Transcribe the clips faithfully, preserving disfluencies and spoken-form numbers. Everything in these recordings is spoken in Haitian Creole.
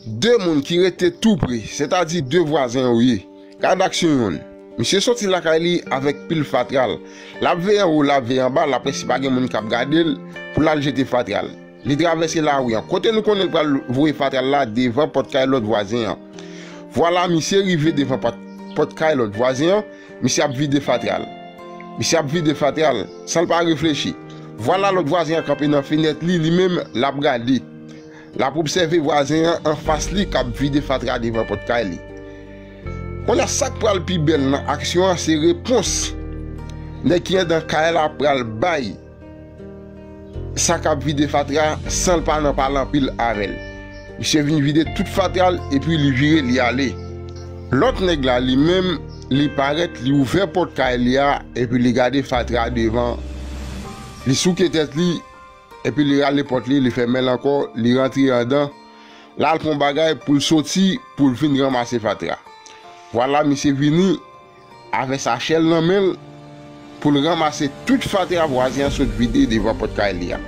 De moun ki rete tou pre, sètadi de vwazen yo ye. Kad aksyon yonn. Misye soti lakay li avèk pil fatra l. L ap veye anwo, l ap veye anba, l ap wè si pa gen moun k ap gade l pou l al jete fatra l. Li travèse lari an. Kote nou konnen l pral voye fatra l la devan pòt kay lòt vwazen an. Vwala, misye rive devan pòt, pòt kay lòt vwazen an. Misye ap vide fatra l. Misye ap vide fatra l, san l pa reflechi. Vwala lòt vwazen an kanpe nan fenèt li, li menm, l ap gade. L ap obsève vwazen an anfas li k ap vide fatra devan pòt kay li. Kounye a, sa k pral pi bèl nan aksyon an, se repons nèg ki anndan kay la pral bay sa k ap vide fatra san l pa nan pale anpil avè l. Misye vin vide tout fatra l epi li vire, li ale. Lòt nèg la, li menm, li parèt, li ouvè pòt kay li a, epi li gade fatra devan. Li souke tèt li, epi li rale pòt li, li fèmen l ankò, li rantre anndan. L al pran bagay pou l soti, pou l vin ranmase fatra. Vwala, misye vini avè sachè l nan men l pou l ranmase tout fatra vwazen an sot vide devan pòt kay li a.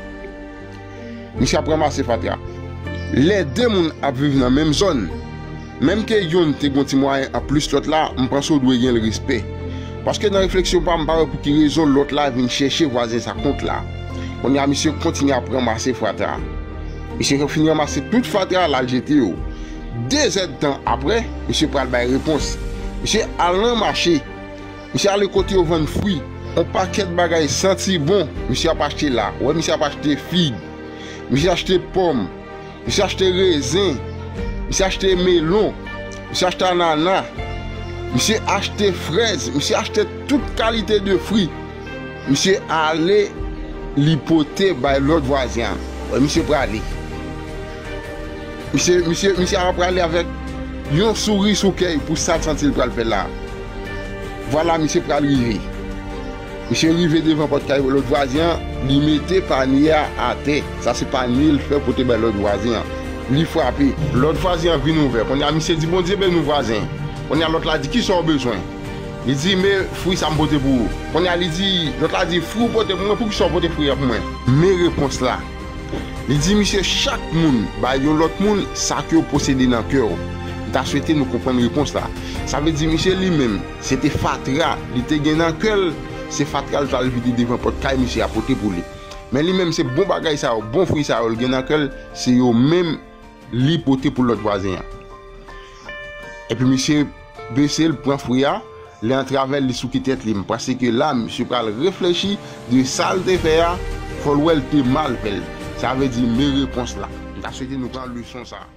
Misye ap ranmase fatra. Lè de moun ap viv nan menm zòn, menm ke yonn te gon ti mwayen anplis lòt la, m panse w dwe gen l respè. Paske nan refleksyon pa m, m pa wè pou ki rezon lòt la vin chèche vwazen sa kont la. Kounye a, misye kontinye ap ranmase fatra. Misye fin ranmase tout fatra l al jete yo. De zèdtan apre, misye pral bay repons. Misye al nan mache. Misye ale kote yo vann fwi. On pakèt bagay santi bon, misye ap achte la. Ou wè, misye ap achte fig. Misye achte pòm. Misye achte rezen. Misye achte melon. Misye achte anana. Misye achte frèz. Misye achte tout kalite de fwi. Misye ale, li pote bay lòt vwazen an. Wè, misye prale. Misye, misye, misye ap prale avèk yon souri sou kè l pou sa l santi l pral fè la. Vwala, misye pral rive. Misye rive devan pòt kay lòt vwazen an, li mete panye a atè. Sa se panye l fè pote bay lòt vwazen an. Li frape. Lòt vwazen an vin ouvè. Kounye a, misye di, "Bondye beni w, vwazen." Kounye a, lòt la di, "Kisa w bezwen?" Li di, "Men fwi sa m pote pou ou." Kounye a, li di, lòt la di, "Fwi w pote pou mwen, poukisa w pote fwi a pou mwen?" Men repons la. Li di, "Misye, chak moun bay yon lòt moun sa ke yo posede nan kè yo." M ta swete nou konprann repons la. Sa vle di, misye li menm, se te fatra li te gen nan kè l, se fatra l t al vide devan pòt kay misye a pote pou li. Men li menm, se bon bagay sa yo, bon fwi sa yo l gen nan kè l, se yo menm li pote pou lòt vwazen an. Epi misye bese l, pran fwi a, li antrave l, li souke tèt li. M panse ke la, misye pral reflechi de sa l te fè a, fò l wè l te mal fè l. Sa vle di, men repons la. M ta swete nou pran leson sa a.